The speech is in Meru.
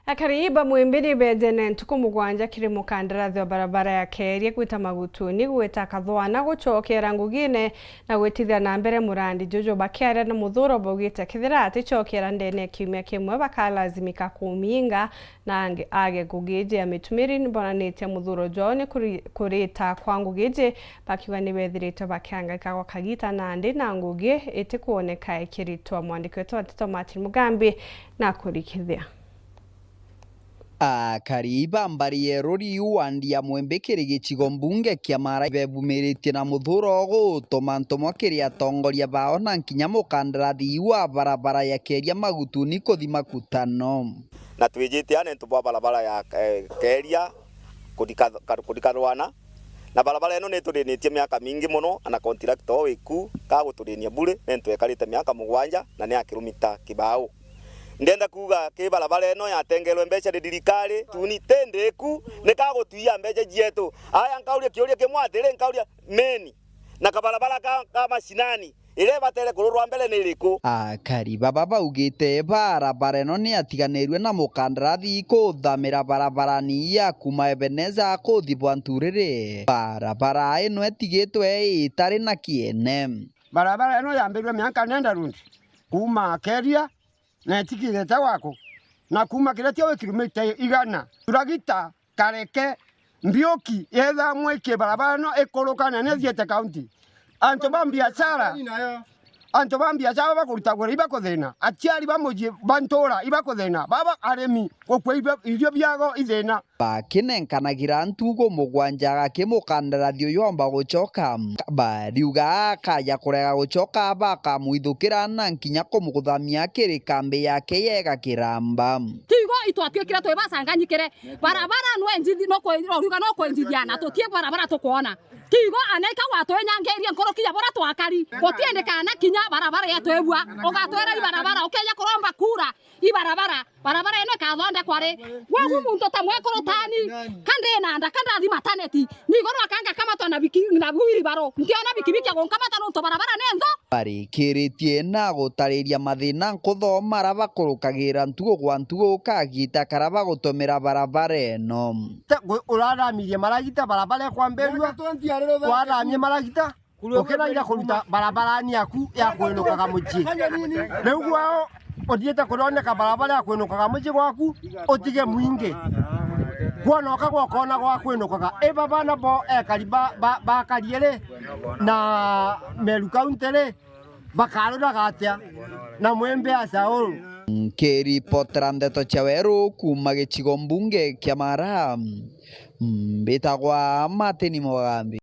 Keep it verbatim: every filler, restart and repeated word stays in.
Akari ba Mwimbi ni beejene ntuku mugwanja kiri mukandarathi wa barabara ya Keeria gwita Magutuni, gwita Kathwana, gucokera ngugine na gwitithia na mbere murandi juju. Bakiaria na Muthuro baugite kethira aticokera ndene ya kiumia kimwe, bakalazimika kuminga na ange-, age ngugi iji ya mitumiri. Nibonanitie muthuro jwao ni kuri-, kurita kwa ngugi iji, bakiuga ni bethiritwe bakiangaika gwa kagita nandi na ngugi itikwoneka ikiritwa. Mwandiki wetu wa nteto Martin Mugambi na kurikithia. Akari ba mbari ya Erori wandi ya Mwimbi kiri gicigo mbunge kia Mara ibebumiritie na muthuro gutuma ntumwa kiri atongoria bao na nkinya mukandarathi wa barabara ya Keeria Magutuni kuthi makutano. Na twijite anentu bwa barabara ya, eh, Keeria kuthi Kath-, Kath-, kuthi Kathwana. Na barabara ino ni iturinitie miaka mingi mono, ana contractor o wiku ka guturinia bure, nentu ekarite miaka mugwanja na ni ya kilomita kibao. Ndienda kuuga ki barabara ino yatengerwe mbeca ni thirikari, tuni ti ndiku, ni ka gutwia mbeca cietu. Aya, nkauria kiuria kimwe atiri, nkauria meni na kabarabara ka, ka mashinani, iria ibatere kururwa mbere ni iriku? Akari baba baugite barabara ino ni yatiganirue na mukandarathi kuthamira barabarani ya kuuma Ebeneza kuthi bwa Nturiri. Barabara ino itigitwe itari na kiene. Barabara ino yambirwe miaka nenda rundi kuuma Keeria na itikirite gwako, na kuuma Kiretia wi kilomita igana. Turagita Kareke, Mbiuki, yetha mwikie barabara ino ikuruka na ni ithiete kaunti. Antu ba mbiacara, antu ba mbiacara bakuruta wira ibakuthina, aciari ba mucii ba ntura ibakuthina, baba arimi gukua irio, irio biago ithina. Bakinenkanagira ntugo mugwanja gaki mukandarathi uyu omba gucoka, bariuga akaja kurega gucoka bakamwithukira na nkinya kumuthamia kiri kambi yake yega Kiramba. Tigo itwatuikire twi bacanganyikire. Barabara nwe njithi, no kwi-, no riuga no kwinjithia na tutie barabara tukwona. Tigo anaika gwatwinyangirie nkuruki ya buria twakari. Gutiendekana kinya barabara yetu ibua. Ugatwira ibarabara, ukeja kuromba kura ibarabara. Barabara ino ikathondekwa ri? Gwaku muntu ta mwekuru tani, ka ndi na nda, ka ndathi mataneti. Nigo rwakanga kamatwa na biki-, na wheelbarrow. Ntiona bikibiki ya gunkamata nontu barabara ni ntho. Barikiritie na gutariria mathina nkuthoma ara bakurukagira ntugo gwa ntugo kagita kara bagutumira barabara ino. Te-, gu-, uraramirie maragita barabara ikwambirua, waramie maragita, ukiraira kuruta barabarani yaku ya kwinukaga mucii. Riu gwao uthiite kuroneka barabara ya kwinukaga mucii gwaku, utige mwingi. Kwonoka gwokona gwa kwinukaga. Iba bana bo ekari ba, ba, bakarie ri, na Meru County ri, bakaruraga atia na Mwimbi aca uu? Nkiripotera ndeto cia weru kuuma gicigo mbunge kia Mara, mbitagwa Martin Mugambi.